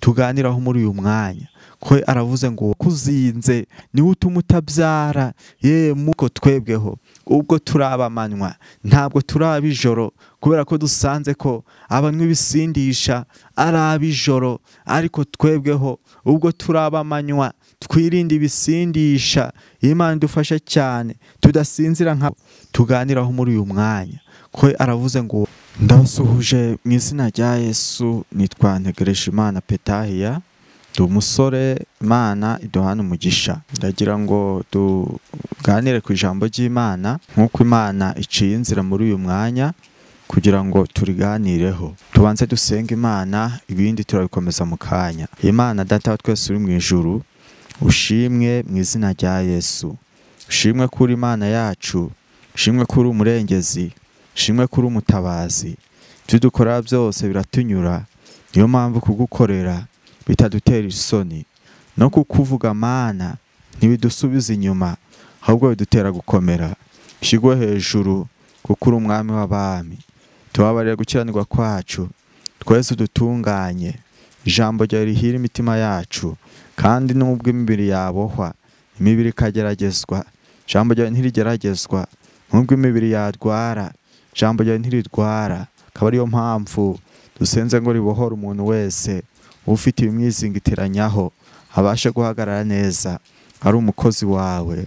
Tuganiraho muri uyu mwanya ko aravuze ngo kuzinze niwe utuma utabyara. Ye muko twebweho ubwo turabamanywa ntabwo turaba ijoro, kubera ko dusanze ko abanywa ibisindisha ari ab'ijoro, ariko twebweho ubwo turabamanywa twirinde ibisindisha. Imana idufashe cyane tudasinzira nka. Tuganiraho muri uyu mwanya ko aravuze ngo ndabasuhuje mu izina rya Yesu. Nitwa Ntegerejimana Petahiya, ndi umusore. Imana iduhana umugisha. Ndagira ngo tuganire ku ijambo ry'Imana nk'uko Imana iciye inzira muri uyu mwanya kugira ngo turiganireho. Tubanze dusenge Imana, ibindi turabikomeza mu kanya. Imana Data wa twese uri mu ijuru, ushimwe mu izina rya Yesu. Ushimwe kuri Imana yacu, ushimwe kuri umurengezi, ushimwe kuri umutabazi. Ibyo dukora byose biratunyura, niyo mpamvu kugukorera bitadutera isoni, no kukuvuga Mana ntibidusubiza inyuma, ahubwo bidutera gukomera. Ushyirwe hejuru kuko uri umwami w'abami. Tubabarire gukiranirwa kwacu, twese dutunganye. Ijambo ryawe rihira imitima yacu, kandi nubwo imibiri yabohwa, imibiri ikageragezwa, ijambo ryawe ntirigeragezwa. Nubwo imibiri yarwara, ijambo ryawe ntirirwara. Akaba ariyo mpamvu dusenze ngo ribohore umuntu wese ufite ibimwizingitiranyaho, abashe guhagarara neza ari umukozi wawe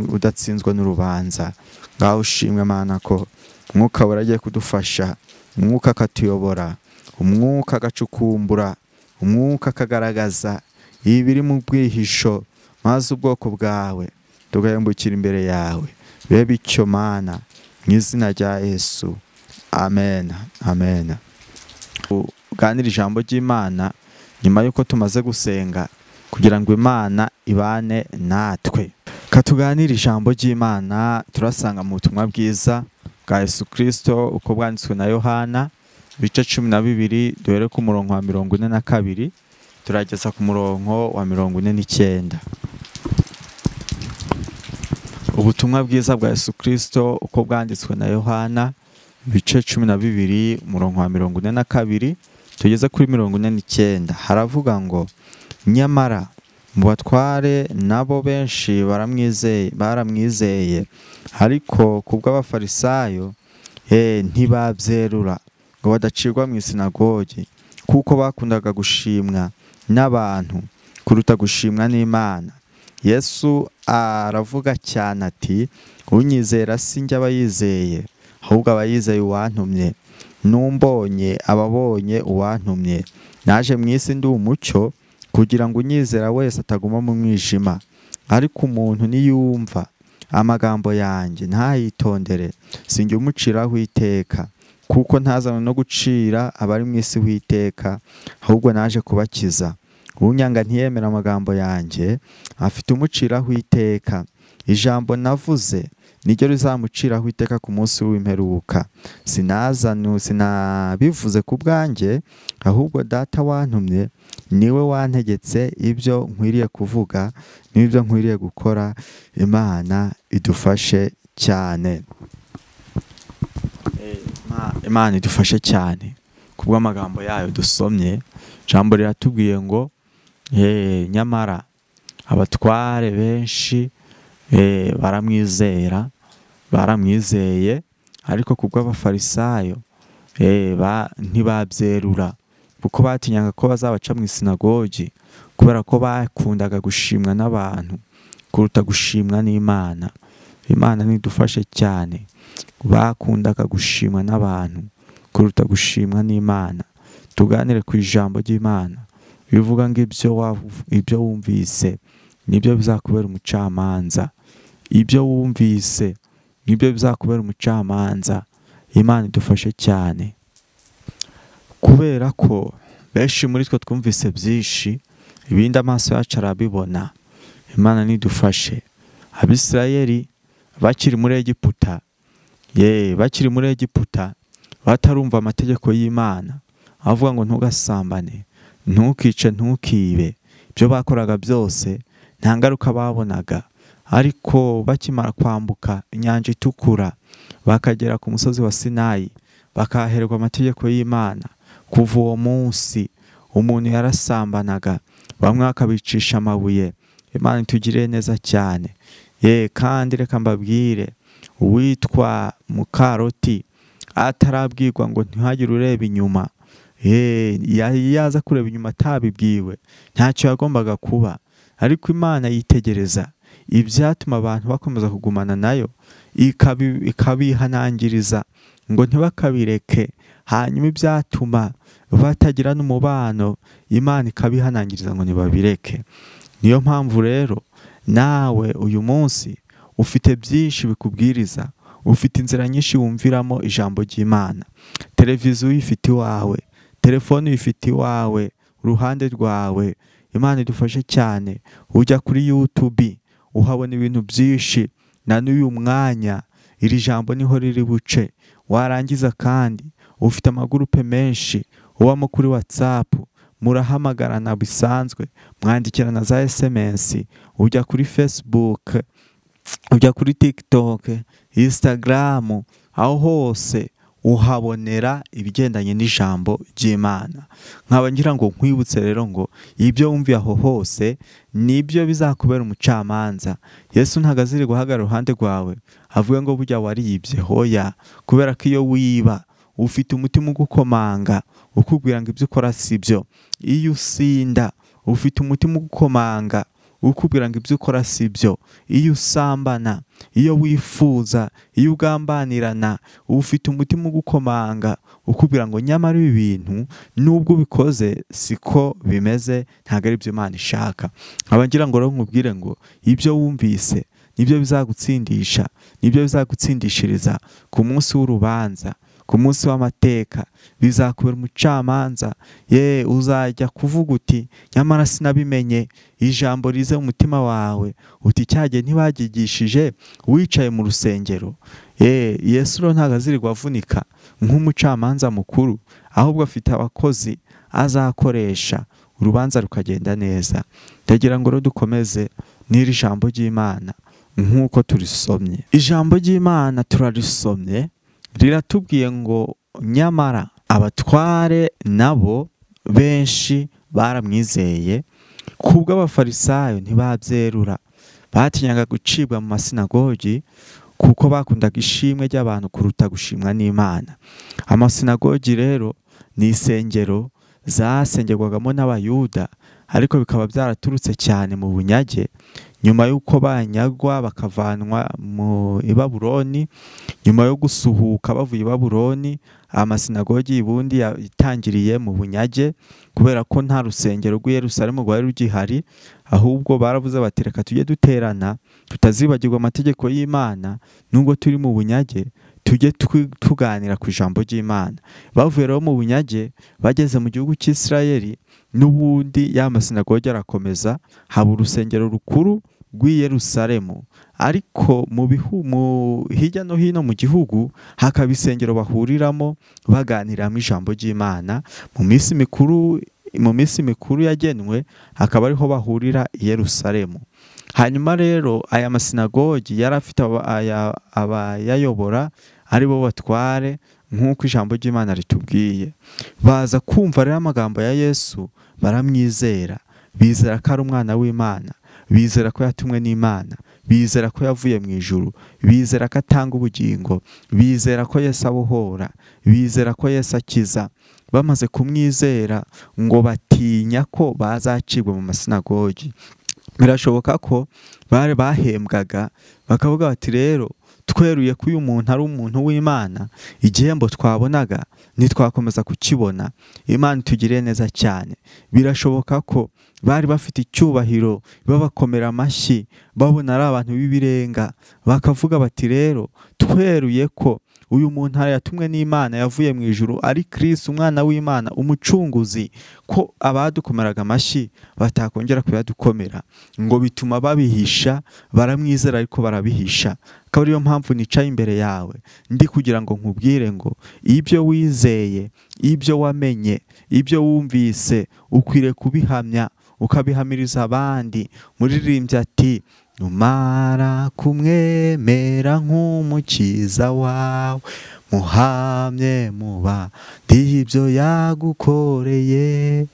udatsinzwe n'urubanza. Ngaho ushimwe Mana ko umwuka waragiye kudufasha, umwuka akatuyobora, umwuka agacukumbura, umwuka akagaragaza ibiri mu bwihisho, maze ubwoko bwawe tugahembukira imbere yawe. Bibe bityo Mana mu izina rya Yesu, amen, amen. Tuganire ijambo ry'Imana nyuma yuko tumaze gusenga kugira ngo Imana ibane natwe. Katuganire ijambo ry'Imana turasanga mu butumwa bwiza bwa Yesu Kristo uko bwanditswe na Yohana, ibice 12 duhere ku murongo wa 42 turageza ku murongo wa 49. Ubutumwa bwiza bwa Yesu Kristo uko bwanditswe na Yohana, ibice 12 umurongo wa 42 tugeze kuri 49. Haravuga ngo nyamara mu batware nabo benshi baramwizeye, ariko kubw'abafarisayo ntibabyerura ngo badacirwa mu isinagogi, kuko bakundaga gushimwa n'abantu kuruta gushimwa n'Imana. Yesu aravuga cyane ati unyizera sinjye aba yizeye, ahubwo aba yizeye uwantumye. Numbonye ababonye uwantumye. Naje mu isi ndi umucyo kugira ngo unyizera wese ataguma mu mwijima. Ariko umuntu niyumva amagambo yanjye ntayitondere, sinjye umuciraho iteka, kuko ntazanwe no gucira abari mu isi witeka, ahubwo naje kubakiza. Unyanga ntiyemera amagambo yanjye afite umuciraho iteka. Ijambo navuze niryo rizamuciraho iteka ku munsi w'imperuka. Sinabivuze ku bwanjye, ahubwo Data wantumye niwe wantegetse ibyo nkwiriye kuvuga n'ibyo nkwiriye gukora. Imana idufashe cyane. Imana idufashe cyane kubw'amagambo yayo dusomye. Ijambo riratubwiye ngo nyamara abatware benshi baramwizera, baramwizeye, ariko kubw'abafarisayo ntibabyerura, kuko batinyaga ko bazabaca mu isinagogi, kubera ko bakundaga gushimwa n'abantu kuruta gushimwa n'Imana. Imana nidufashe cyane. Bakundaga gushimwa n'abantu kuruta gushimwa n'Imana. Tuganire ku ijambo ry'Imana bivuga ngo ibyo wumvise nibyo bizakubera umucamanza. Ibyo wumvise nibyo bizakubera umucamanza. Imana idufashe cyane, kubera ko benshi muri twe twumvise byinshi, ibindi amaso yacu arabibona. Imana nidufashe. Abisirayeli bakiri muri Egiputa, bakiri muri Egiputa batarumva amategeko y'Imana avuga ngo ntugasambane, ntukice, ntukibe. Ibyo bakoraga byose nta ngaruka babonaga. Ariko bakimara kwambuka inyanja itukura bakagera ku musozi wa Sinayi, bakaherwa amategeko y'Imana, kuva uwo munsi Umuntu yarasambanaga, bamwe bakabicisha amabuye. Imana itugirire neza cyane. Ye, kandi reka mbabwire, uwitwa Mukaroti atarabwirwa ngo ntihagire ureba inyuma, yaza kureba inyuma atabibwiwe, ntacyo yagombaga kuba. Ariko Imana yitegereza ibyatuma abantu bakomeza kugumana nayo, ikabihanangiriza ngo ntibakabireke. Hanyuma ibyatuma batagira n'umubano, Imana ikabihanangiriza ngo ntibabireke. Niyo mpamvu rero nawe uyu munsi ufite byinshi bikubwiriza, ufite inzira nyinshi wumviramo ijambo ry'Imana. Televiziyo uyifite iwawe, telefone uyifite iwawe, uruhande rwawe. Imana idufashe cyane. Ujya kuri YouTube uhabona ibintu byinshi, na n'uyu mwanya iri jambo niho riri buce. Warangiza kandi ufite amagurupe menshi ubamo kuri WhatsApp, murahamagarana bisanzwe, mwandikirana za SMS, ujya kuri Facebook, ujya kuri TikTok, Instagram, aho hose uhabonera ibigendanye n'ijambo ry'Imana. Nkaba ngira ngo nkwibutse rero ngo ibyo wumviye aho hose nibyo bizakubera umucamanza. Yesu ntago aziri guhagarara iruhande rwawe avuge ngo burya waribye, hoya, kubera ko iyo wiba ufite umutima ugukomanga ukubwira ngo ibyo ukora si byo. Iyo usinda ufite umutima ugukomanga ukubwira ngo ibyo ukora si byo. Iyo usambana, iyo wifuza, iyo ugambanirana, ufite umutima ugukomanga ukubwira ngo nyamara ibi bintu nubwo ubikoze siko bimeze, ntabwo ari byo Imana ishaka. Nkaba ngira ngo rero nkubwire ngo ibyo wumvise nibyo bizagutsindisha, nibyo bizagutsindishiriza ku munsi w'urubanza, ku munsi w'amateka. Bizakubera umucamanza. Ye, uzajya kuvuga uti nyamara sinabimenye. Ijambo rize mu mutima wawe uti cyagiye ntibagigishije wicaye mu rusengero. Ye, Yesu rero ntago azirirwa avunika nk'umucamanza mukuru, ahubwo afite abakozi azakoresha urubanza rukagenda neza. Ndagira ngo rero dukomeze n'iri jambo ry'Imana nk'uko turisomye. Ijambo ry'Imana turarisomye, riratubwiye ngo nyamara abatware nabo benshi baramwizeye, kubwo abafarisayo ntibabyerura, batinyaga gucibwa mu masinagogi kuko bakundaga ishimwe ry'abantu kuruta gushimwa n'Imana. Amasinagogi rero ni isengero zasengerwagamo n'Abayuda, ariko bikaba byaraturutse cyane mu bunyage nyuma y'uko banyagwa bakavanwa mu Babuloni. Nyuma yo gusuhuka bavuye i Babuloni, amasinagogi y'ubundi yatangiriye mu bunyage, kubera ko nta rusengero rw'i Yerusalemu rwari rugihari. Ahubwo baravuze bati reka tujye duterana tutazibagirwa amategeko y'Imana, nubwo turi mu bunyage tujye tuganira ku ijambo ry'Imana. Bavuye rero mu bunyage bageze mu gihugu cy'Isirayeli, n'ubundi ya masinagogi arakomeza, haba urusengero rukuru rw'i Yerusalemu. Ariko mu hirya no hino mu gihugu hakaba isengero bahuriramo baganiramo ijambo ry'Imana. Mu minsi mikuru yagenwe hakaba ariho bahurira i Yerusalemu. Hanyuma rero aya masinagogi yari afite abayayobora ari bo batware, nk'uko ijambo ry'Imana ritubwiye. Baza kumva rero amagambo ya Yesu baramwizera, bizera ko ari umwana w'Imana, bizera ko yatumwe n'Imana, bizera ko yavuye mu ijuru, bizera ko atanga ubugingo, bizera ko Yesu abohora, bizera ko Yesu akiza. Bamaze kumwizera ngo batinya ko bazacibwa mu masinagogi. Birashoboka ko bari bahembwaga bakavuga bati rero tweruye ko uyu muntu ari umuntu w'Imana, igihembo twabonaga ntitwakomeza kukibona. Imana itugirire neza cyane. Birashoboka ko bari bafite icyubahiro, babakomera amashyi, babona ari abantu b'ibirenga, bakavuga bati rero tweruye ko uyu muntu yatumwe n'Imana yavuye mu ijuru ari Kristo umwana w'Imana umucunguzi, ko abadukomeraga amashyi batakongera kuyadukomera. Ngo bituma babihisha, baramwizera ariko barabihisha. Akaba ariyo mpamvu nicaye imbere yawe ndi kugira ngo nkubwire ngo ibyo wizeye, ibyo wamenye, ibyo wumvise ukwiriye kubihamya, ukabihamiriza abandi. Muririmbyi ati numara kumwemera nk'umukiza wawe, Muhamye muba ibyo yagukoreye,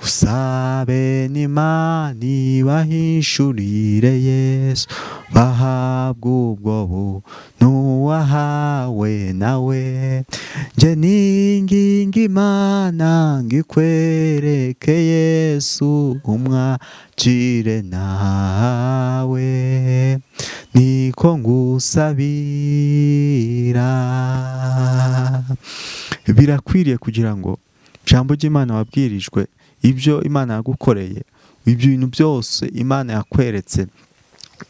usabe n'Imana ibahishurire Yesu, bahabwe ubwo buntu wahawe nawe. Nje ninginga Imana ngo ikwereke Yesu, umwakire nawe, niko ngusabira. Birakwiriye kugira ngo ijambo ry'Imana wabwirijwe, ibyo Imana yagukoreye, ibyo bintu byose Imana yakweretse,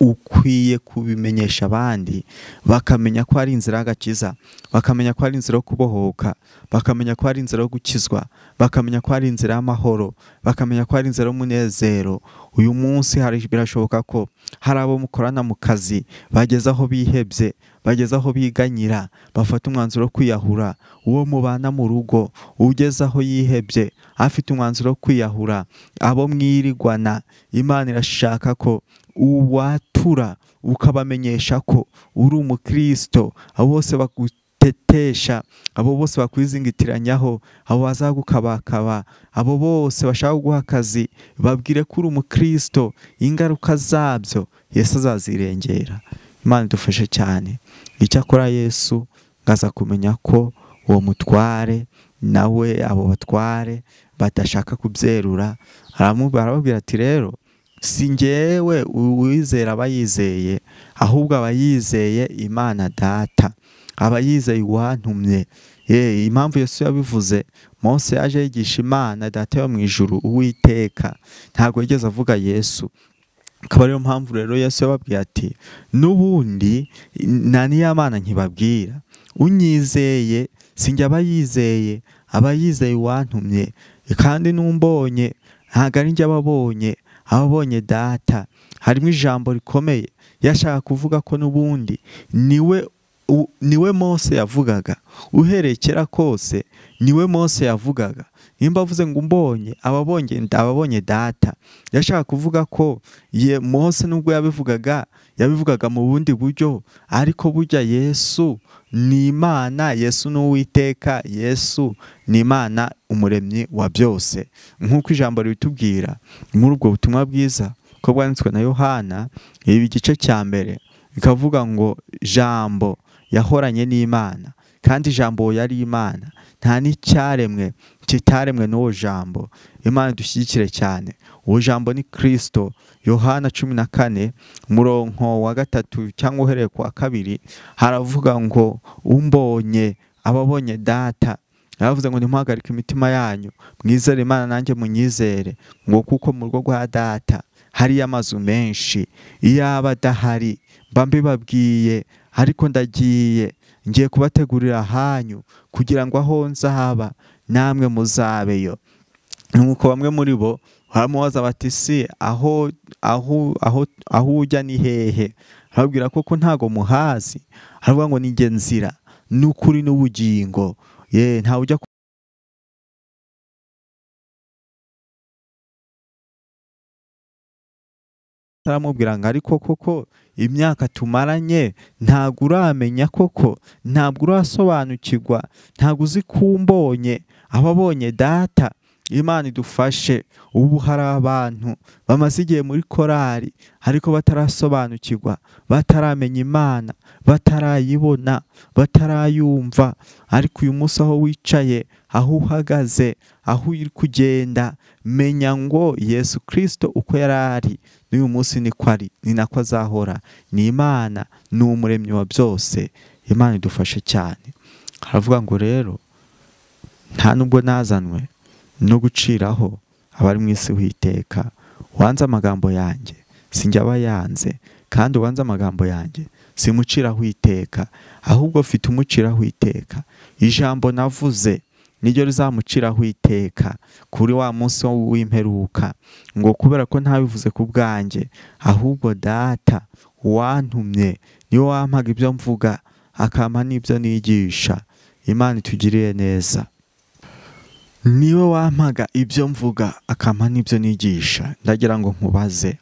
ukwiye kubimenyesha abandi, bakamenya ko ari inzira y'agakiza, bakamenya ko ari inzira yo kubohoka, bakamenya ko ari inzira yo gukizwa, bakamenya ko ari inzira y'amahoro, bakamenya ko ari inzira y'umunezero. Uyu munsi birashoboka ko hari abo mukorana mu kazi bageze aho bihebye, bageze aho biganyira, bafata umwanzuro wo kwiyahura. Uwo mubana mu rugo ugeze aho yihebye, afite umwanzuro wo kwiyahura, abo mwirigwana, Imana irashaka ko uwatura ukabamenyesha ko uri umukristo. Abo bose bagutetesha, abo bose bakwizingitiranyaho, abo bazagukabakaba, abo bose bashaka kuguha akazi, babwire ko uri umukristo. Ingaruka zabyo Yesu azazirengera. Imana idufashe cyane. Icyakora Yesu ngaza kumenya ko uwo mutware nawe abo batware badashaka kubyerura, arababwira ati rero si njyewe uwizera aba yizeye, ahubwo aba yizeye Imana Data, aba yizeye uwantumye. Impamvu Yesu yabivuze, Mose yaje yigisha Imana Data yo mu ijuru, Uwiteka, ntabwo yigeze avuga Yesu. Akaba ariyo mpamvu rero Yesu yababwiye ati n'ubundi nta n'iy'Imana nkibabwira, unyizeye sinjye aba yizeye, aba yizeye uwantumye, kandi n'umbonye ntabwo ari njye ababonye, ababonye Data. Harimo ijambo rikomeye yashaka kuvuga ko n'ubundi niwe Mose yavugaga, uhereye kera kose niwe Mose yavugaga. Nimba avuze ngo umbonye ababonye Data, yashaka kuvuga ko ye Mose nubwo yabivugaga, yabivugaga mu bundi buryo, ariko burya Yesu ni Imana, Yesu ni Uwiteka, Yesu ni Imana umuremyi wa byose. Nk'uko ijambo ribitubwira muri ubwo butumwa bwiza ko bwanditswe na Yohana, ibi gice cya mbere bikavuga ngo Jambo yahoranye n'Imana, kandi Jambo yari Imana, nta n'icyaremwe kitaremwe n'uwo Jambo. Imana idushyigikire cyane. Uwo Jambo ni Kristo. Yohana 14 umurongo wa 3 cyangwa uhereye ku wa 2 haravuga ngo umbonye ababonye Data. Yaravuze ngo ntimuhagarike imitima yanyu, mwizere Imana nanjye munyizere, ngo kuko mu rugo rwa Data hari amazu menshi, iyaba adahari mba mbibabwiye, ariko ndagiye ngiye kubategurira ahanyu, kugira ngo aho nzaba namwe muzabeyo. Nuko bamwe muri bo baramubaza bati si aho aho aho aho ujya ni hehe? Arababwira koko ntago muhazi. Aravuga ngo ninjye nzira n'ukuri n'ubugingo, ye ntawe ujya aramubwira ngo ariko koko imyaka tumaranye ntabwo uramenya koko, ntabwo urasobanukirwa, ntabwo uzi kumbonye ababonye Data. Imana idufashe. Ubu hari abantu bamaze igihe muri korari ariko batarasobanukirwa, bataramenya Imana, batarayibona, batarayumva. Ariko uyu munsi aho wicaye, aho uhagaze, aho uri kugenda, menya ngo Yesu Kristo uko yari ari n'uyu munsi niko ari, ni nako azahora. Ni Imana, ni umuremyi wa byose. Imana idufashe cyane. Haravuga ngo rero nta nubwo nazanwe no guciraho abari mu isi witeka, wanze amagambo yanjye sinjye aba yanze, kandi uwanze amagambo yanjye simuciraho iteka, ahubwo mfite umuciraho iteka. Ijambo navuze niryo rizamuciraho iteka kuri wa munsi w'imperuka, ngo kubera ko ntabivuze ku bwanjye, ahubwo Data wantumye niwe wampaga ibyo mvuga, akampa n'ibyo nigisha. Imana itugirire neza. Niwe wampaga ibyo mvuga, akampa n'ibyo nigisha. Ndagira ngo nkubaze,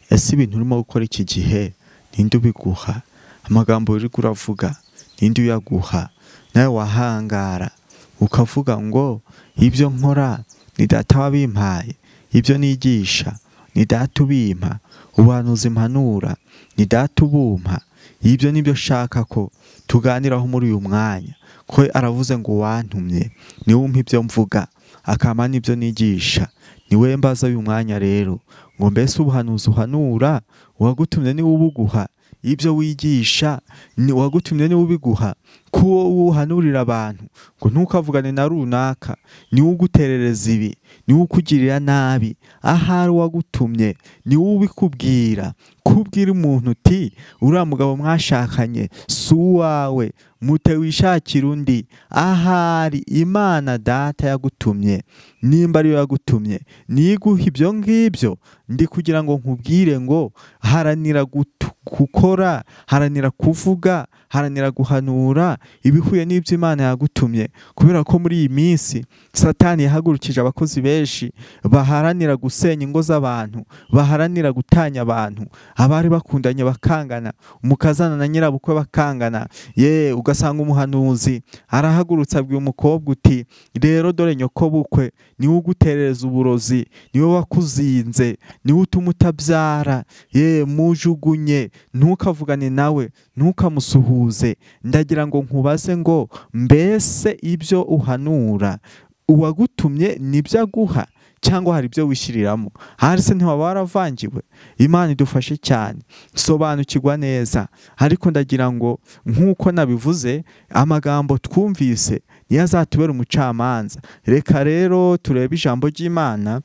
ese ibintu urimo gukora iki gihe ninde ubiguha? Amagambo uri kuravuga ninde uyaguha? Nawe wahangara ukavuga ngo ibyo nkora ni data wabimpaye, ibyo nigisha ni data ubimpa, ubuhanuzi mpanura ni data ubumpa. Ibyo nibyo shaka ko tuganiraho muri uyu mwanya, ko aravuze ngo wantumye niwe umpa ibyo mvuga akama n'ibyo nigisha. Niwe mbaza uyu mwanya rero ngo mbese ubuhanuzi uhanura uwagutumye niwe ubuguha, ibyo wigisha ni uwagutumye niwe ubiguha, ko uhanurira abantu ngo ntukavugane na runaka niwe uguterereza ibi, niwe ukugirira nabi, ahari uwagutumye niwe ubikubwira. Kubwira umuntu uti uriya mugabo mwashakanye si uwawe, mute wishakira undi, ahari Imana data yagutumye, nimba ariyo yagutumye niguha ibyo ngibyo. Ndi kugira ngo nkubwire ngo haranira gukora, haranira kuvuga, haranira guhanura ibihuye n'ibyo Imana yagutumye, kubera ko muri iyi minsi Satani yahagurukije abakozi benshi baharanira gusenya ingo z'abantu, baharanira gutanya abantu, abari bakundanye bakangana, umukazana na nyirabukwe bakangana. Ye, ugasanga umuhanuzi arahagurutse abwiye umukobwa uti rero dore nyoko bukwe niwe uguterereza uburozi, niwe wakuzinze, niwe utuma utabyara, ye mujugunye, ntukavugane nawe, ntukamusuhuze. Ndagira ngo nkubaze ngo mbese ibyo uhanura uwagutumye nibyo aguha cyangwa hari ibyo wishyiriramo? Hari se ntiwaba waravangiwe? Imana idufashe cyane, sobanukirwa neza. Ariko ndagira ngo nk'uko nabivuze, amagambo twumvise niyo azatubera umucamanza. Reka rero turebe ijambo ry'Imana,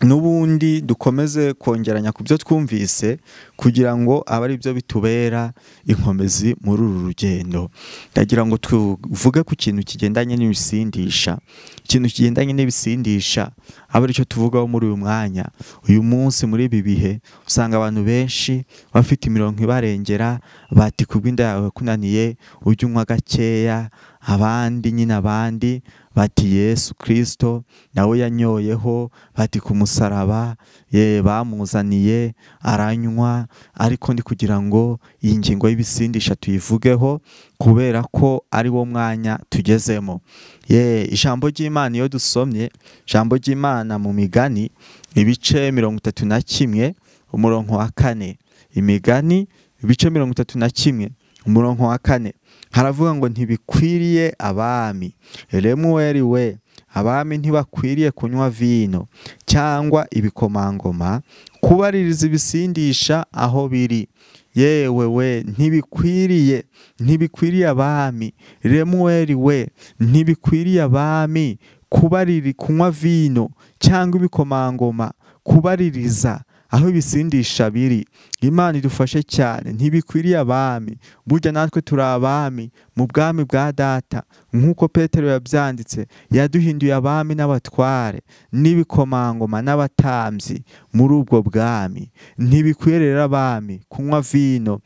n'ubundi dukomeze kongeranya ku byo twumvise kugira ngo abe ari byo bitubera inkomezi muri uru rugendo. Ndagira ngo tuvuge ku kintu kigendanye n'ibisindisha, ikintu kigendanye n'ibisindisha abe aricyo tuvugaho muri uyu mwanya. Uyu munsi muri ibi bihe usanga abantu benshi bafite imirongo ibarengera, bati kubw'inda yawe kunaniye ujye unywa gakeya, abandi nyine abandi bati Yesu Kristo nawe yanyoyeho, bati ku musaraba ye bamuzaniye aranywa. Ariko ndi kugira ngo iyi ngingo y'ibisindisha tuyivugeho kubera ko ari wo mwanya tugezemo. Ye, ijambo ry'Imana iyo dusomye ijambo ry'Imana mu Migani ibice 31 umurongo wa 4, Imigani ibice 31 umurongo wa 4 haravuga ngo ntibikwiriye abami, Lemuweli we, abami ntibakwiriye kunywa vino cyangwa ibikomangoma kubaririza ibisindisha aho biri. Yewe we, ntibikwiriye, ntibikwiriye abami, Lemuweli we, ntibikwiriye abami kubariri kunywa vino cyangwa ibikomangoma kubaririza aho ibisindisha biri. Imana idufashe cyane, ntibikwiriye abami. Burya natwe turi abami mu bwami bwa data, nk'uko Petero yabyanditse, yaduhinduye abami n'abatware n'ibikomangoma n'abatambyi muri ubwo bwami. Ntibikwiriye rero abami kunywa vino,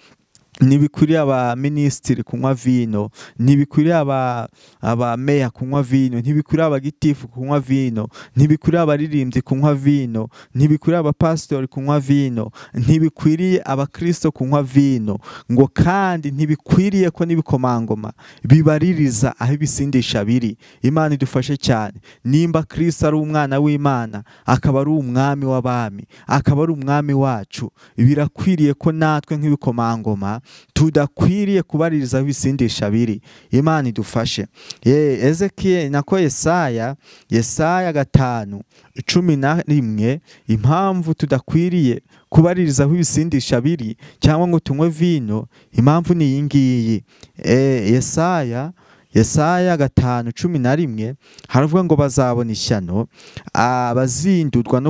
ntibikwiriye abaminisitiri kunywa vino, ntibikwiriye abameya kunywa vino, ntibikwiriye abagitifu kunywa vino, ntibikwiriye abaririmbyi kunywa vino, ntibikwiriye abapasitori kunywa vino, ntibikwiriye abakristo kunywa vino. Ngo kandi ntibikwiriye ko n'ibikomangoma bibaririza aho ibisindisha biri. Imana idufashe cyane. Nimba Kristo ari umwana w'Imana, akaba ari umwami w'abami, akaba ari umwami wacu, birakwiriye ko natwe nk'ibikomangoma tudakwiriye kubaririza aho ibisindisha biri. Imana idufashe. Ezekiel nako Yesaya, Yesaya 5:11, impamvu tudakwiriye kubaririza aho ibisindisha biri cyangwa ngo tunywe vino, impamvu ni iyi ngiyi. Yesaya 5:11 haravuga ngo bazabona ishyano abazindurwa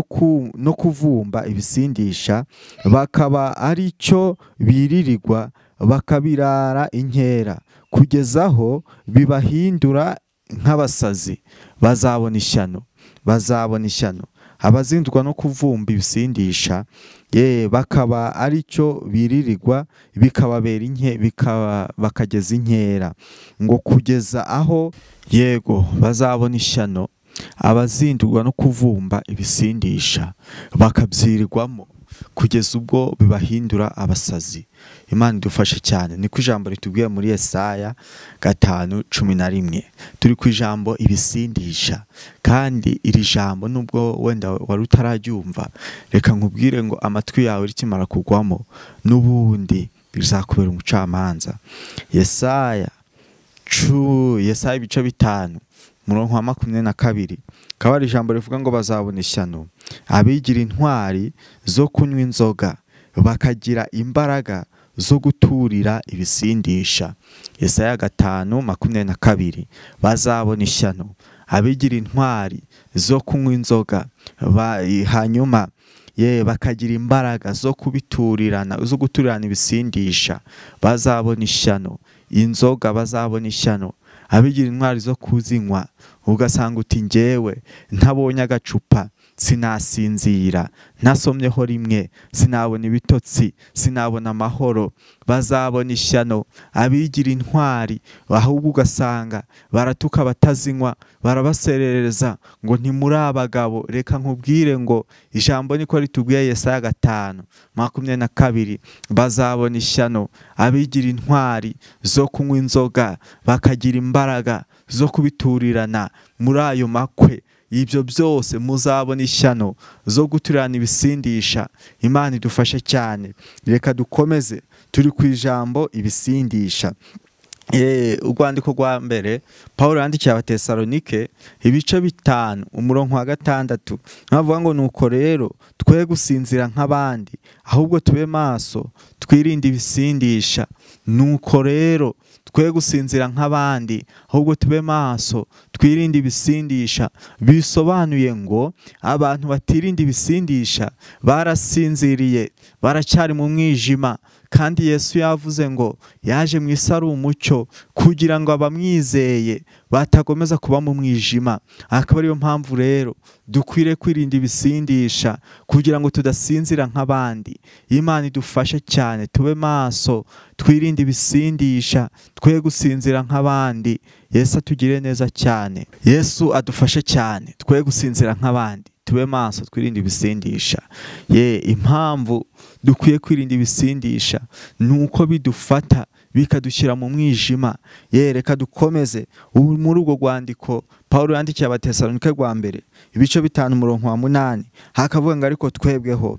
no kuvumba ibisindisha, bakaba ari cyo biririrwa bakabirara inkera kugeza aho bibahindura nk'abasazi. Bazabona ishyano, bazabona ishyano abazindurwa no kuvumba ibisindisha, ye bakaba ari cyo biririrwa bikababera inke bikaba bakageza inkera, ngo kugeza aho yego bazabona ishyano abazindurwa no kuvumba ibisindisha bakabyirirwamo. kugeza ubwo bibahindura abasazi. Imana idufashe cyane. Niko ijambo ritubwiye muri Yesaya 5:11. Turi ku ijambo ibisindisha, kandi iri jambo nubwo wenda wari utararyumva, reka nkubwire ngo amatwi yawe rikimara kugwamo n'ubundi bizakubera umucamanza. Yesaya ibice 5 umurongo wa 22 akaba ari ijambo rivuga ngo bazabona ishyano abigira intwari zo kunywa inzoga bakagira imbaraga zo guturira ibisindisha. Yesaya 5:22 bazabona ishyano abigira intwari zo kunywa inzoga hanyuma bakagira imbaraga zo kubiturirana, zo guturirana ibisindisha. Bazabona ishyano inzoga, bazabona ishyano abigira intwari zo kuzinywa. Ugasanga uti njyewe ntabonye agacupa sinasinzira, ntasomyeho rimwe sinabona ibitotsi, sinabona amahoro. Bazabona ishyano abigira intwari, ahubwo ugasanga baratuka batazinywa, barabaserereza ngo ntimuri abagabo. Reka nkubwire ngo ijambo niko ritubwiye Yesaya 5:22 bazabona ishyano abigira intwari zo kunywa inzoga bakagira imbaraga zo kubiturirana muri ayo makwe. Ibyo byose muzabona ishyano zo guturana ibisindisha. Imana idufashe cyane. Reka dukomeze, turi ku ijambo ibisindisha. Urwandiko rwa mbere Paulo yandikiye Abatesalonike ibice 5 umurongo wa 6 navuga ngo nuko rero twe gusinzira nk'abandi, ahubwo tube maso twirinde ibisindisha. Nuko rero twe gusinzira nk'abandi, ahubwo tube maso twirinde ibisindisha. Bisobanuye ngo abantu batirinda ibisindisha barasinziriye, baracyari mu mwijima. Kandi Yesu yavuze ngo yaje mu isi ari umucyo kugira ngo abamwizeye batakomeza kuba mu mwijima. Akaba ariyo mpamvu rero dukwiriye kwirinda ibisindisha kugira ngo tudasinzira nk'abandi. Imana idufashe cyane, tube maso twirinde ibisindisha, twe gusinzira nk'abandi. Yesu atugire neza cyane. Yesu adufashe cyane, twe gusinzira nk'abandi, tube maso twirinde ibisindisha. Impamvu dukwiye kwirinda ibisindisha nuko bidufata bikadushyira mu mwijima. Reka dukomeze muri ubwo rwandiko Paulo yandikiye Abatesalonike rwa mbere ibice 5 umurongo wa 8 hakavuga ngo ariko twebweho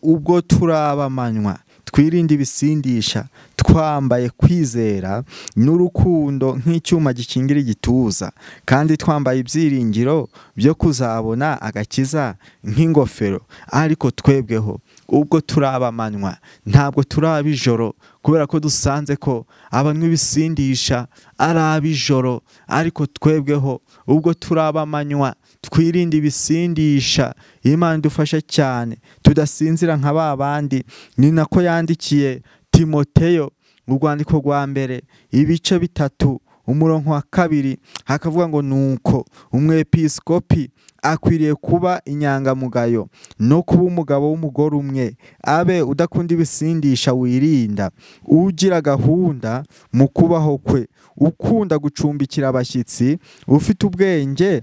ubwo turabamanywa twirinde ibisindisha, twambaye kwizera n'urukundo nk'icyuma gikingira igituza, kandi twambaye ibyiringiro byo kuzabona agakiza nk'ingofero. Ariko twebweho ubwo turabamanywa, ntabwo turabijoro, kubera ko dusanze ko abanywa ibisindisha ari ab'ijoro. Ariko twebweho ubwo turabamanywa twirinde ibisindisha. Imana idufashe cyane tudasinzira nka babandi. Ni nako yandikiye Timoteyo urwandiko rwa mbere ibice 3 umurongo wa 2 hakavuga ngo nuko umwepiskopi akwiriye kuba inyangamugayo no kuba umugabo w'umugore umwe, abe udakunda ibisindisha wirinda, ugira gahunda mu kubaho kwe, ukunda gucumbikira abashyitsi, ufite ubwenge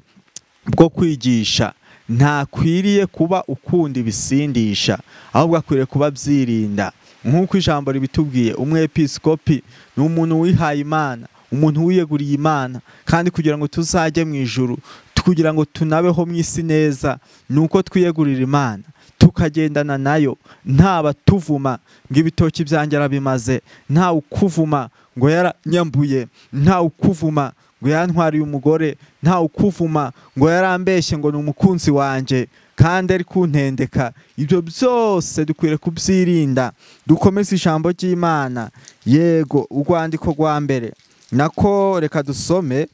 bwo kwigisha. Ntakwiriye kuba ukunda ibisindisha, ahubwo akwiriye kuba byirinda. Nk'uko ijambo ribitubwiye, umwepiskopi ni umuntu wihaye Imana, umuntu wiyeguriye Imana, kandi kugira ngo tuzajye mu ijuru, kugira ngo tunabeho mu isi neza, nuko twiyegurira Imana tukagendana nayo. Nta batuvuma ngo ibitoki byanjye arabimaze, nta ukuvuma ngo yaranyambuye, nta ukuvuma ngo yantwariye umugore, nta ukuvuma ngo yarambeshye ngo ni umukunzi wanjye kandi ari kuntendeka. Ibyo byose dukwiriye kubyirinda, dukomeze ijambo ry'Imana. Yego, urwandiko rwa mbere nako reka dusome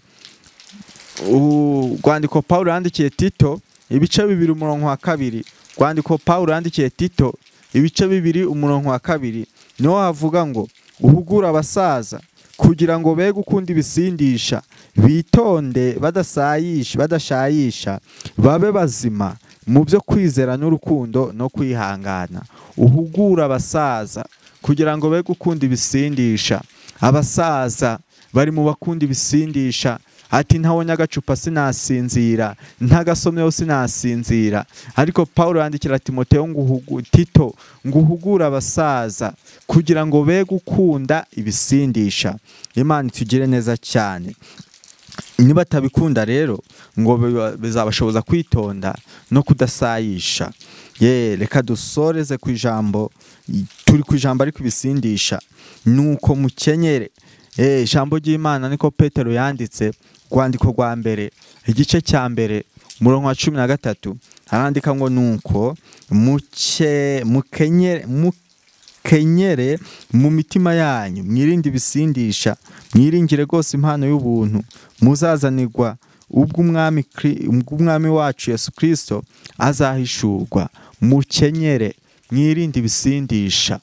urwandiko Paulo yandikiye Tito ibice 2 umurongo wa 2. Urwandiko Paulo yandikiye Tito ibice 2 umurongo wa 2 niho havuga ngo uhugura abasaza kugira ngo be gukunda ibisindisha, bitonde badashayisha, babe bazima mu byo kwizera n'urukundo no kwihangana. Uhugura abasaza kugira ngo be gukunda ibisindisha. Abasaza bari mu bakunda ibisindisha, Ati ntabonye agacupa sinasinzira, ntagasomyeho sinasinzira. Ariko Paulo yandikira Timoteyo ngo Tito ngo uhugure abasaza kugira ngo be gukunda ibisindisha. Imana itugire neza cyane. Niba tabikunda rero ngo bizabashoboza kwitonda no kudasayisha. Ye, reka dusoreze ku ijambo, turi ku ijambo ariko ibisindisha. Nuko mukenyere. Ijambo ry'Imana niko Petero yanditse rwandiko rwa mbere igice cya mbere umurongo wa 13, arandika ngo nuko mukenyere mu mitima yanyu, mwirinde ibisindisha, mwiringire rwose impano y'ubuntu muzazanirwa ubwo umwami wacu Yesu Kristo azahishurwa. Mukenyere, mwirinde ibisindisha.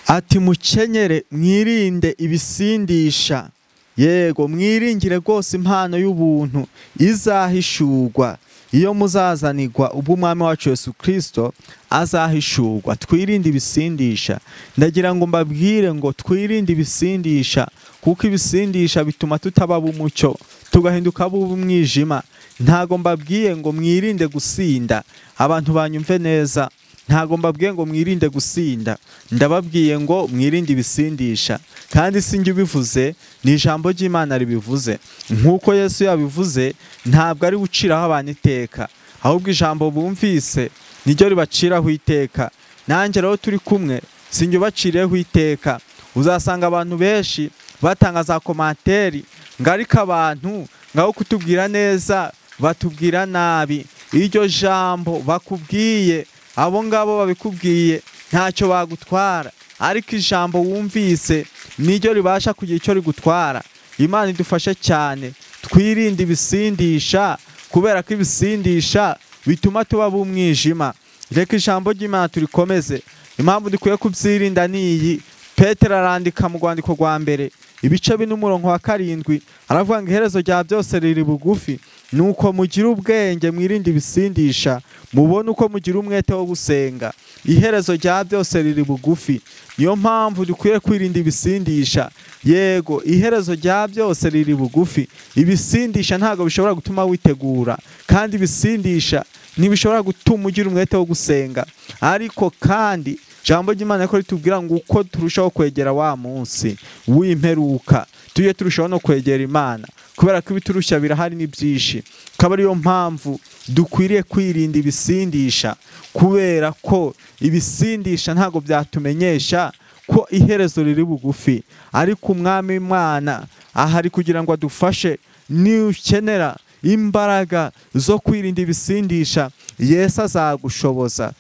Ati mukenyere, mwirinde ibisindisha. Yego, mwiringire rwose impano y'ubuntu izahishurwa iyo muzazanirwa ubwo umwami wacu Yesu Kristo azahishurwa. Twirinde ibisindisha. Ndagira ngo mbabwire ngo twirinde ibisindisha, kuko ibisindisha bituma tutaba umucyo, tugahinduka b'umwijima. Ntago mbabwiye ngo mwirinde gusinda, abantu banyumve neza. Ntago mbabwiye ngo mwirinde gusinda, ndababwiye ngo mwirinde ibisindisha. Kandi sinjye ubivuze, ni ijambo ry'Imana ribivuze. Nkuko Yesu yabivuze, ntabwo ari guciraho abantu iteka, ahubwo ijambo bumvise niryo ribaciraho iteka. Nanjye rero turi kumwe, sinjye ubaciriyeho iteka. Uzasanga abantu benshi batanga za komanteri ngo ariko abantu ngaho kutubwira neza batubwira nabi. Iryo jambo bakubwiye, abo ngabo babikubwiye ntacyo bagutwara, ariko ijambo wumvise niryo ribasha kugira icyo rigutwara. Imana idufashe cyane, twirinde ibisindisha, kubera ko ibisindisha bituma tuba b'umwijima. Reka ijambo ry'Imana turikomeze. Impamvu dukwiye kubyirinda ni iyi. Petero arandika mu rwandiko rwa mbere ibice 4 umurongo wa 7, aravuga ngo iherezo rya byose riri bugufi, nuko mugira ubwenge mwirinde ibisindisha, mubone uko mugira umwete wo gusenga. Iherezo rya byose riri bugufi. Niyo mpamvu dukwiye kwirinda ibisindisha. Yego, iherezo rya byose riri bugufi. Ibisindisha ntago bishobora gutuma witegura, kandi ibisindisha ntibishobora gutuma ugira umwete wo gusenga. Ariko kandi jambo ry'Imana ko ritubwira ngo uko turushaho kwegera wa munsi w'imperuka, tujye turushaho no kwegera Imana, kubera ko ibiturushya birahari ni byinshi. Akaba ariyo mpamvu dukwiriye kwirinda ibisindisha, kubera ko ibisindisha ntago byatumenyesha ko iherezo riri bugufi. Ariko umwami Imana ahari kugira ngo adufashe. Niukenera imbaraga zo kwirinda ibisindisha, Yesu azagushoboza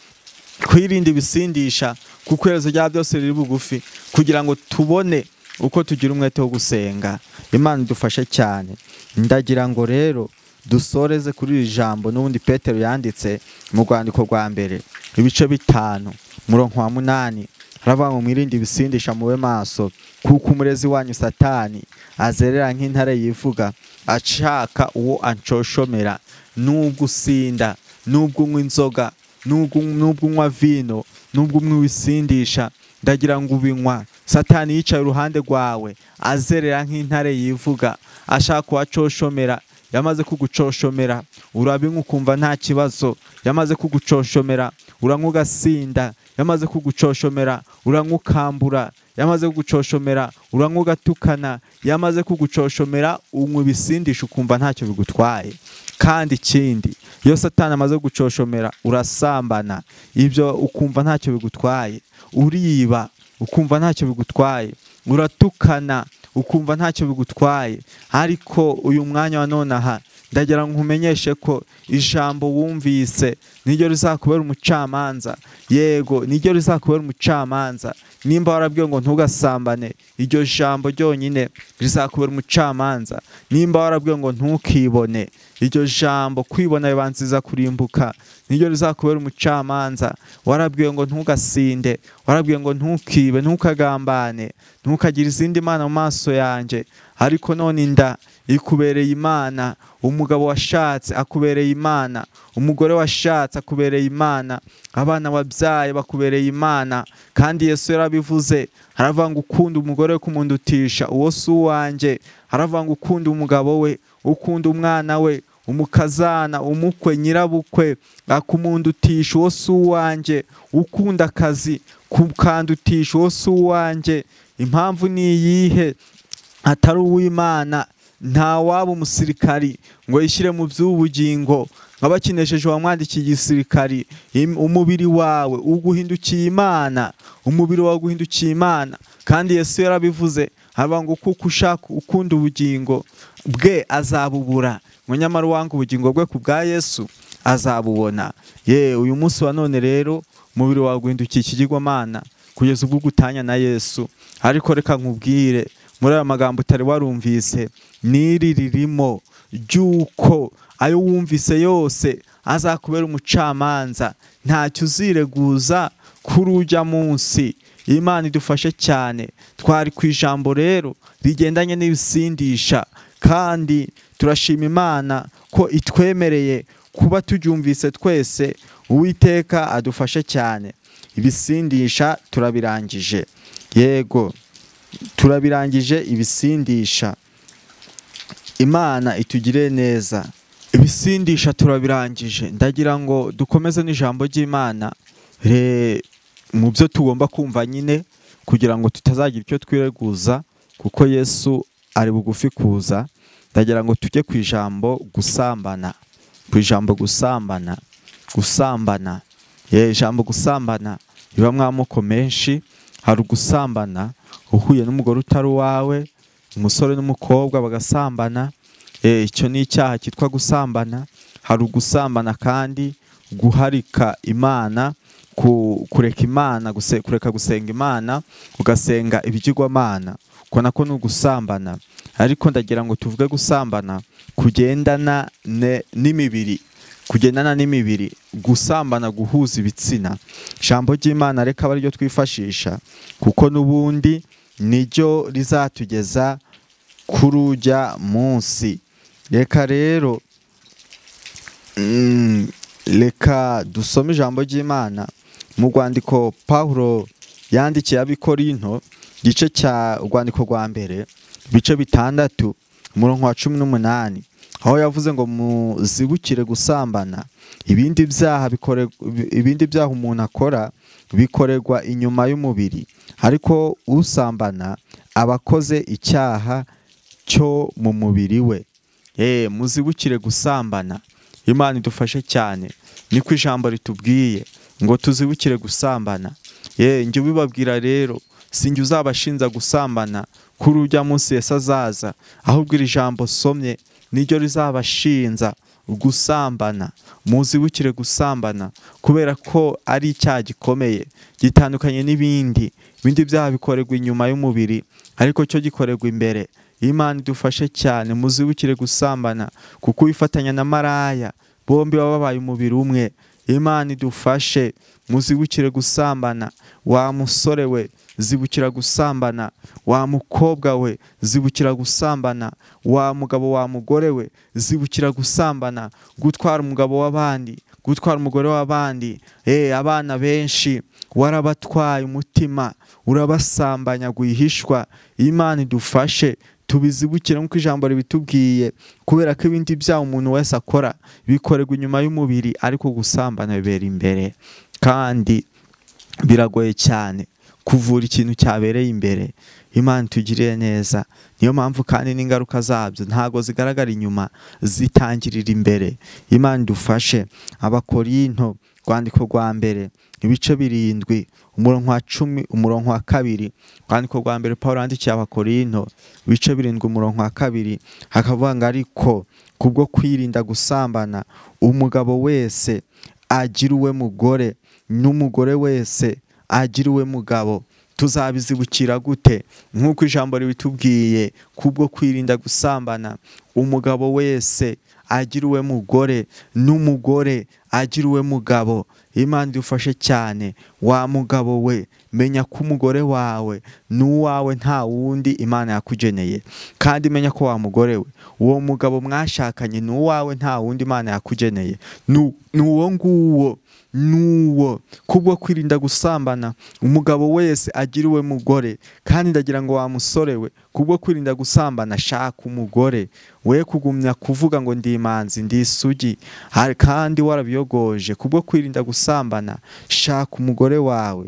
kwirinda ibisindisha, kuko iherezo rya byose riri bugufi, kugira ngo tubone uko tugira umwete wo gusenga. Imana idufashe cyane. Ndagira ngo rero dusoreze kuri iri jambo n'ubundi Petero yanditse mu rwandiko rwa mbere ibice 5 umurongo wa 8, aravuga ngo mwirinde ibisindisha, mube maso, kuko umurezi wanyu Satani azerera nk'intare yivuga, ashaka uwo ancoshomera. Nubwo usinda, nubwo unywa inzoga, nubwo unywa vino, nubwo unywa ibisindisha, ndagira ngo ubinywa, Satani yicaye iruhande rwawe azerera nk'intare yivuga, ashaka uwacoshomera. Yamaze kugucoshomera, urabinywa ukumva nta kibazo. Yamaze kugucoshomera, uranywa ugasinda. Yamaze kugucoshomera, uranywa ukambura. Yamaze kugucoshomera, uranywa ugatukana. Yamaze kugucoshomera, unywa ibisindisha ukumva ntacyo bigutwaye. Kandi ikindi, iyo Satani amaze kugucoshomera, urasambana, ibyo ukumva ntacyo bigutwaye. Uriba ukumva ntacyo bigutwaye. Uratukana ukumva ntacyo bigutwaye. Ariko uyu mwanya wa none aha, ndagira ngo nkumenyeshe ko ijambo wumvise niryo rizakubera umucamanza. Yego, niryo rizakubera umucamanza. Nimba warabwiwe ngo ntugasambane, iryo jambo ryonyine rizakubera umucamanza. Nimba warabwiwe ngo ntukibone, iryo jambo kwibona bibanziza kurimbuka, niryo rizakubera umucamanza. Warabwiwe ngo ntugasinde, warabwiwe ngo ntukibe, ntukagambane, ntukagire izindi mana mu maso yanjye, ariko none inda ikubereye Imana, umugabo washatse akubereye Imana, umugore washatse akubereye Imana, abana wabyaye bakubereye Imana. Kandi Yesu yarabivuze, aravuga ngo ukunda umugore we kumundutisha uwo si uwanjye, aravuga ngo ukunda umugabo we, ukunda umwana we, umukazana, umukwe, nyirabukwe akumundutisha uwo si uwanjye, ukunda akazi kukandutisha uwo si uwanjye. Impamvu ni iyihe? Atari uw'Imana. Nta waba umusirikari ngo yishyire mu by'ubugingo abakinesheje wamwandikiye igisirikari. Umubiri wawe uguhindukiye Imana, umubiri wawe uguhindukiye Imana. Kandi Yesu yarabivuze, aravuga ngo kuko ushaka ukunda ubugingo bwe azabubura, ngo nyamara uwanga ubugingo bwe ku bwa Yesu azabubona. Ye, uyu munsi wa none rero umubiri wawe uguhindukiye ikigirwamana kugeza ubwo ugutanya na Yesu. Ariko reka nkubwire muri aya magambo utari warumvise, n'iri ririmo ry'uko ayo wumvise yose azakubera umucamanza, ntacyo uzireguza kuri ujya munsi. Imana idufashe cyane. Twari ku ijambo rero rigendanye n'ibisindisha, kandi turashima Imana ko itwemereye kuba tubyumvise twese. Uwiteka adufashe cyane. Ibisindisha turabirangije, yego turabirangije ibisindisha. Imana itugire neza. Ibisindisha turabirangije. Ndagira ngo dukomeze n'ijambo ry'Imana mu byo tugomba kumva nyine, kugira ngo tutazagira icyo twireguza, kuko Yesu ari bugufi kuza. Ndagira ngo tujye ku ijambo gusambana, ku ijambo gusambana, gusambana. Ye, ijambo gusambana ribamwo amoko menshi. Hari ugusambana uhuye n'umugore utari uwawe, umusore n'umukobwa bagasambana, icyo ni icyaha cyitwa gusambana. Hari ugusambana kandi guharika Imana, kureka Imana, kureka gusenga Imana ugasenga ibigirwamana, uko nako ni ugusambana. Ariko ndagira ngo tuvuge gusambana kugendana n'imibiri, kugendana n'imibiri, gusambana guhuza ibitsina. Ijambo ry'Imana reka abe ariryo twifashisha, kuko n'ubundi niryo rizatugeza kuri ujya munsi. Reka rero reka dusome ijambo ry'Imana mu rwandiko Paulo yandikiye ab'Ikorinto, gice cya urwandiko rwa mbere, ibice 6 umurongo wa 18, aho yavuze ngo muzibukire gusambana. Ibindi byaha ibindi byaha umuntu akora bikorerwa inyuma y'umubiri, ariko usambana abakoze icyaha cyo mu mubiri we. Muzibukire gusambana. Imana idufashe cyane. Niko ijambo ritubwiye ngo tuzibukire gusambana. Njye ubibabwira rero, sinjye uzabashinza gusambana kuri ujya munsi Yesu azaza, ahubwo iri jambo somye niryo rizabashinza gusambana. Muzibukire gusambana kubera ko ari icyaha gikomeye gitandukanye n'ibindi. Ibindi byaha bikorerwa inyuma y'umubiri, ariko cyo gikorerwa imbere. Imana idufashe cyane. Muzibukire gusambana kuko wifatanya na maraya bombi baba babaye umubiri umwe. Imana idufashe. Muzibukire gusambana. Wa musore we, zibukira gusambana. Wa mukobwa we, zibukira gusambana. Wa mugabo, wa mugore we, zibukira gusambana. Gutwara umugabo w'abandi, gutwara umugore w'abandi. Abana benshi warabatwaye umutima, urabasambanya guhishwa. Imana idufashe tubizibukire nk'uko ijambo ribitubwiye, kubera ko ibindi byaha umuntu wese akora bikorerwa inyuma y'umubiri, ariko gusambana bibera imbere. Kandi biragoye cyane kuvura ikintu cyabereye imbere. Imana itugirire neza. Niyo mpamvu kandi n'ingaruka zabyo ntago zigaragara inyuma, zitangirira imbere. Imana idufashe. Abakorinto rwandiko rwa mbere ibice 7 umurongo wa 10 umurongo wa 2. Rwandiko rwa mbere Paulo yandikiye Abakorinto ibice 7 umurongo wa 2, hakavuga ngo ariko kubwo kwirinda gusambana umugabo wese agira uwe mugore, n'umugore wese agira uwe mugabo. Tuzabizibukira gute? Nk'uko ijambo ribitubwiye, kubwo kwirinda gusambana umugabo wese agira uwe mugore, n'umugore agira uwe mugabo. Imana idufashe cyane. Wa mugabo we, menya ko umugore wawe n'uwawe nta wundi Imana yakugeneye, kandi menya ko wa mugore we, uwo mugabo mwashakanye n'uwawe nta wundi Imana yakugeneye, n'uwo nguwo nuwo. Kubwo kwirinda gusambana, umugabo wese agira uwe mugore. Kandi ndagira ngo wa musore we, kubwo kwirinda gusambana, shaka umugore. We kugumya kuvuga ngo ndi imanzi, ndi isugi, kandi warabiyogoje. Kubwo kwirinda gusambana, shaka umugore wawe.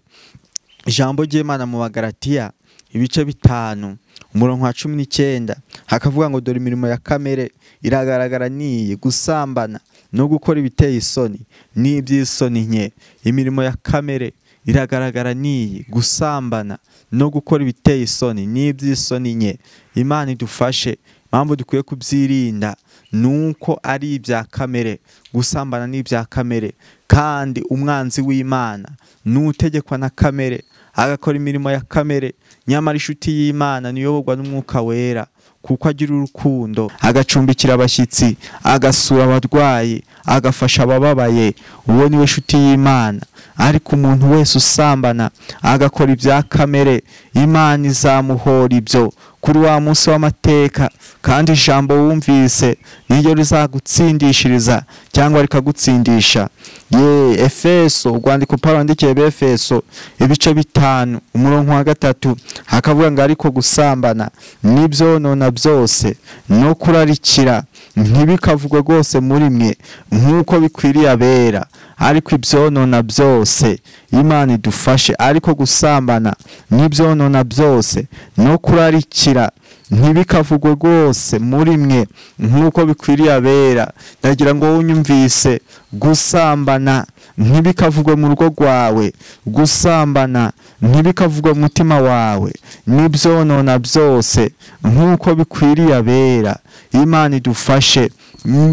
Ijambo ry'Imana mu Bagalatiya ibice 5 umurongo wa 19 hakavuga ngo dore imirimo ya kamere iragaragara niyi: gusambana no gukora ibiteye isoni n'iby'isoni nke. Imirimo ya kamere iragaragara niyi: gusambana no gukora ibiteye isoni n'iby'isoni nke. Imana idufashe. Impamvu dukwiye kubyirinda nuko ari ibya kamere. Gusambana ni ibya kamere, kandi umwanzi w'Imana nutegekwa na kamere agakora imirimo ya kamere. Nyamara inshuti y'Imana niyoborwa n'Umwuka Wera, kuko agira urukundo, agacumbikira abashyitsi, agasura abarwayi, agafasha abababaye. Uwo niwe nshuti y'Imana. Ariko umuntu wese usambana agakora ibya kamere, Imana izamuhora ibyo kuri wa munsi w'amateka. Kandi ijambo wumvise niryo rizagutsindishiriza cyangwa rikagutsindisha. Ye Efeso, urwandiko Paulo yandikiye Efeso ibice 5 umurongo wa 3 hakavuga ngo ariko gusambana n'ibyonona byose no kurarikira ntibikavugwe rwose muri mwe nk'uko bikwiriye abera, ariko ibyonona byose. Imana idufashe. Ariko gusambana n'ibyonona byose no kurarikira ntibikavugwe rwose muri mwe nk'uko bikwiriye abera. Ndagira ngo unyumvise, gusambana ntibikavugwe mu rugo rwawe, gusambana ntibikavugwe mu mutima wawe, n'ibyonona byose nk'uko bikwiriye abera. Imana idufashe.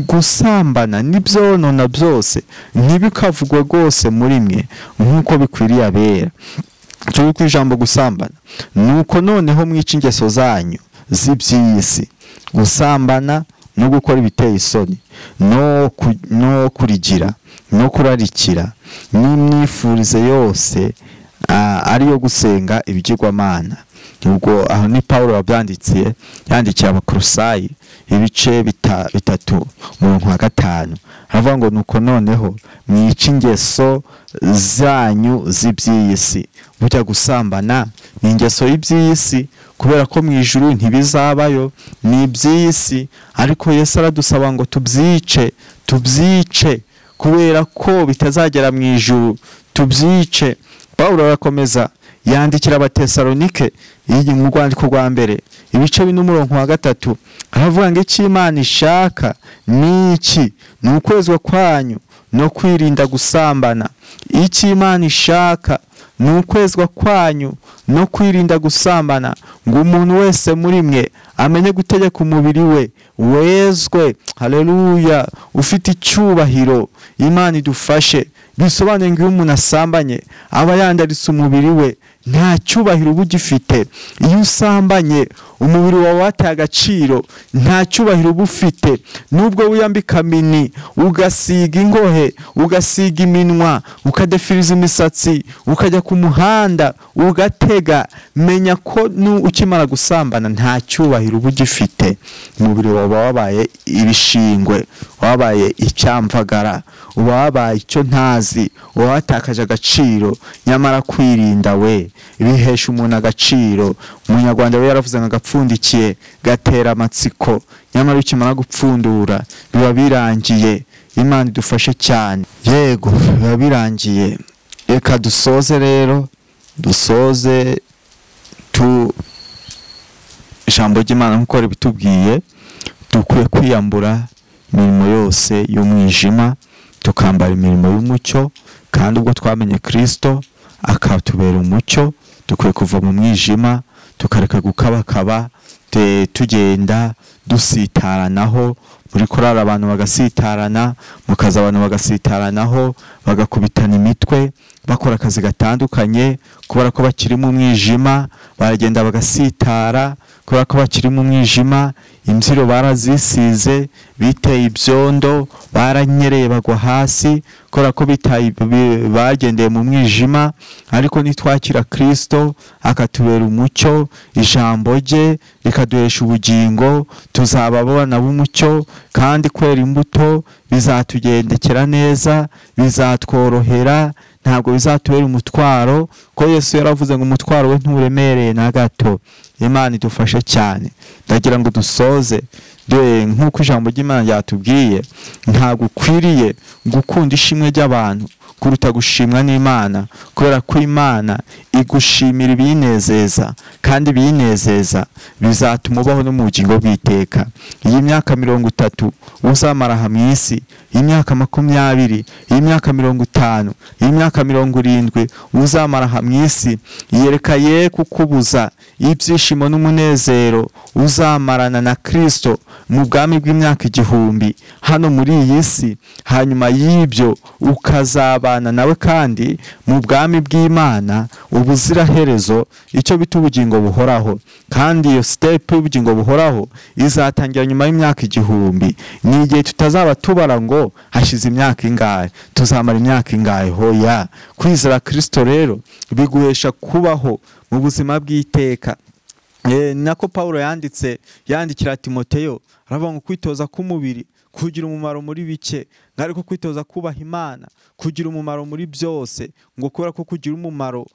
Gusambana n'ibyonona byose ntibikavugwe rwose muri mwe nk'uko bikwiriye abera. Turi ku ijambo gusambana. Nuko noneho mwica ingeso zanyu z'iby'isi: gusambana no gukora ibiteye isoni no kurigira no kurarikira n'imyifurize yose ariyo gusenga ibigirwamana. Ubwo aho ni Paulo wabyanditse, yandikiye Abakolosayi ibice 3 umurongo wa 5. Aravuga ngo nuko noneho mwica ingeso zanyu z'iby'isi. Burya gusambana ni ingeso y'iby'isi, kubera ko mu ijuru ntibizabayo, ni iby'isi. Ariko Yesu aradusaba ngo tubyice, tubyice, kubera ko bitazagera mu ijuru, tubyice. Paulo arakomeza yandikira Abatesalonike mu rwandiko rwa mbere ibice 4 umurongo wa 3 aravuga ngo icyo Imana ishaka ni iki: ni ukwezwa kwanyu no kwirinda gusambana. Icyo Imana ishaka ni ukwezwa kwanyu no kwirinda gusambana, ngo umuntu wese muri mwe amenye gutegeka umubiri we wezwe. Haleluya, ufite icyubahiro. Imana idufashe. Bisobanuye ngo iyo umuntu asambanye aba yandaritse umubiri we, nta cyubahiro uba ugifite. Iyo usambanye umubiri wawe wataye agaciro, nta cyubahiro uba ufite. Nubwo wiyambika mini, ugasiga ingohe, ugasiga iminwa, ukadefiriza imisatsi, ukajya ku muhanda ugatega, menya ko ukimara gusambana nta cyubahiro uba ugifite. Umubiri wawe wabaye ibishingwe, wabaye icyamvagara, wabaye icyo ntazi, watakaje agaciro. Nyamara kwirinda we bihesha umuntu agaciro. Umunyarwanda we yaravuze ngo agapfundikiye gatera amatsiko, nyamara ukimara gupfundura biba birangiye. Imana idufashe cyane. Yego, biba birangiye. Reka dusoze rero, dusoze tu ijambo ry'Imana nkuko ribitubwiye. Dukwiye kwiyambura imirimo yose y'umwijima, tukambara imirimo y'umucyo. Kandi ubwo twamenye Kristo akatubera umucyo, dukwiye kuva mu mwijima, tukareka gukabakaba, tugenda dusitaranaho. Muri korali abantu bagasitarana, mukaza abantu bagasitaranaho, bagakubitana imitwe, bakora akazi gatandukanye kubera ko bakiri mu mwijima, baragenda bagasitara. kubera ko bakiri mu mwijima, imbyiro barazisize, biteye ibyondo, baranyereye bagwa hasi, kubera ko bagendeye mu mwijima. Ariko nitwakira Kristo akatubera umucyo, ijambo rye rikaduhesha ubugingo, tuzaba abana b'umucyo, kandi kwera imbuto bizatugendekera neza, bizatworohera, ntabwo bizatubera umutwaro, ko Yesu yaravuze ngo umutwaro we nturemereye na gato. Imana idufashe cyane. Ndagira ngo dusoze nk'uko ijambo ry'Imana ryatubwiye, ntabwo ukwiriye gukunda ishimwe ry'abantu kuruta gushimwa n'Imana, kubera ko Imana igushimira ibinezeza, kandi ibinezeza bizatuma ubaho no mu bugingo bw'iteka. Iyi myaka 30 uzamara aha mu isi, iyi myaka 20, iyi myaka 50, iyi myaka 70 uzamara aha mu isi, yereka ye kukubuza ibyishimo n'umunezero uzamarana na Kristo mu bwami bw'imyaka 1000 hano muri iyi si. Hanyuma y'ibyo ukazabana nawe kandi mu bwami bw'Imana ubuziraherezo, icyo bita ubugingo buhoraho. Kandi iyo step y'ubugingo buhoraho izatangira nyuma y'imyaka 1000. Ni igihe tutazaba tubara ngo hashize imyaka ingahe, tuzamara imyaka ingahe. Hoya, kwizera Kristo rero biguhesha kubaho mu buzima bw'iteka. Nako Paulo yanditse yandikira Timoteyo, aravuga ngo kwitoza k'umubiri kugira umumaro muri bike, ariko kwitoza kubaha Imana kugira umumaro muri byose, ngo kubera ko kugira umumaro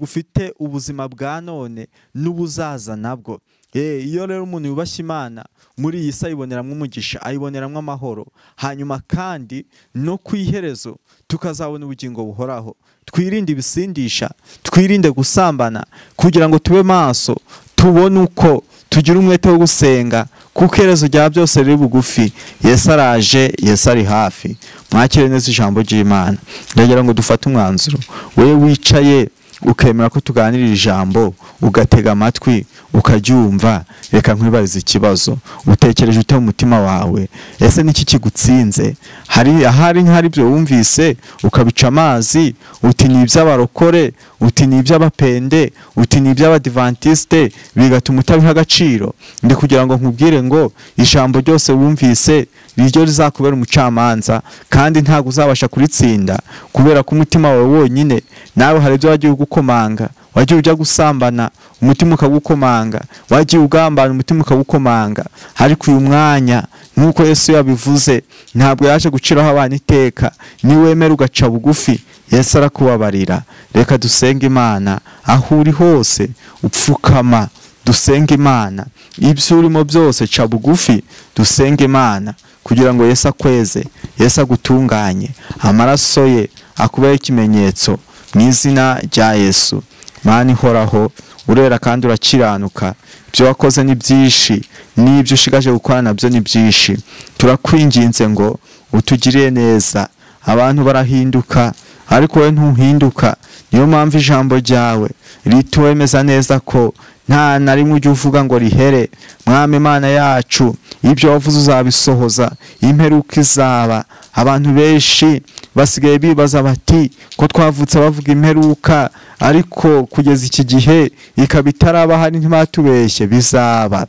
gufite ubuzima bwa none n'ubuzaza nabwo. Iyo rero umuntu yubashye Imana muri iyi si ayiboneramwo umugisha, ayiboneramwo amahoro, hanyuma kandi no ku iherezo tukazabona ubugingo buhoraho. Twirinde ibisindisha, twirinde gusambana, kugira ngo tube maso, tubone uko tugira umwete wo gusenga, kuko iherezo rya byose riri bugufi. Yesu araje, Yesu ari hafi. Mwakire neza ijambo ry'Imana. Ndagira ngo dufate umwanzuro. Wewe wicaye ukemera ko tuganirira ijambo, ugatega amatwi, ukaryumva, reka nkwibarize ikibazo. Utekereje ute mu mutima wawe? Ese niki kigutsinze? Hari ahari hari ibyo wumvise ukabica amazi, uti ni iby'abarokore, uti ni iby'abapende, uti ni iby'abadivantiste, bigatuma utabiha agaciro. Ndi kugira ngo nkubwire ngo ijambo ryose wumvise niryo rizakubera umucamanza, kandi ntabwo uzabasha kuritsinda kubera ko umutima wawe wonyine nawe hari ibyo wagiye gukomanga. Wagiye ujya gusambana umutima ukagukomanga, wagiye ugambana umutima ukagukomanga. Ariko uyu mwanya nk'uko Yesu yabivuze, ntabwo yaje guciraho abana iteka. Niwemera ugaca bugufi, Yesu arakubabarira. Reka dusenge Imana aho uri hose, upfukama dusenge Imana. Ibyo urimo byose ca bugufi, dusenge Imana kugira ngo Yesu akweze, Yesu agutunganye, amaraso ye akubere ikimenyetso mu izina rya Yesu. Mana ihoraho, urera kandi urakiranuka, ibyo wakoze ni byinshi, n'ibyo ushigaje gukora nabyo ni byinshi. Turakwinginze ngo utugirire neza. Abantu barahinduka, ariko wowe ntuhinduka. Niyo mpamvu ijambo ryawe rituwemeza neza ko nta na rimwe ujya uvuga ngo rihere. Mwami Imana yacu, ibyo wavuze uzabisohoza, imperuka izaba. Abantu benshi basigaye bibaza bati ko twavutse bavuga imperuka, ariko kugeza iki gihe ikaba itaraba, hari ntibatubeshye, bizaba.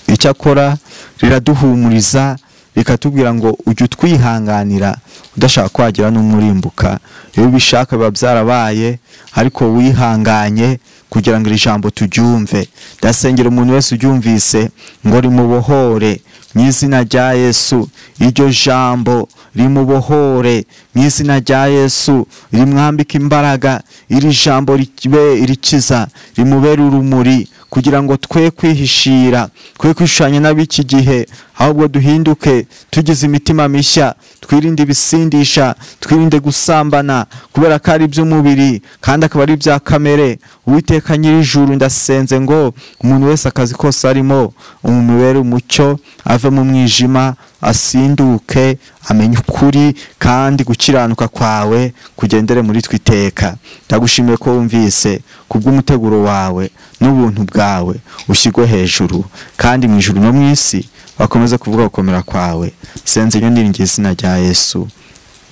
Icyakora riraduhumuriza rikatubwira ngo ujye utwihanganira udashaka kwagira n'umurimbuka. Iyo ubishaka biba byarabaye, ariko wihanganye kugira ngo iri jambo turyumve. Ndasengera umuntu wese uryumvise ngo rimubohore mu izina rya Yesu. Iryo jambo rimubohore mu izina rya Yesu, rimwambike imbaraga. Iri jambo ribe irikiza, rimubere urumuri, kugira ngo twe kwihishira, twe kwishushanya n'ab'iki gihe, ahubwo duhinduke tugize imitima mishya, twirinde ibisindisha, twirinde gusambana, kubera ko ari iby'umubiri kandi akaba ari ibya kamere. Uwiteka nyir'ijuru, ndasenze ngo umuntu wese akazi kose arimo umubere umucyo, ave mu mwijima, asinduke, amenye ukuri, kandi gukiranuka kwawe kugendere muri twiteka. Ndagushimiye ko wumvise kubw'umuteguro wawe n'ubuntu bwawe, ushyirwe hejuru, kandi mu ijuru no mu isi bakomeze kuvuga gukomera kwawe. Senze nyo niringiye izina rya Yesu.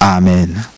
Amen.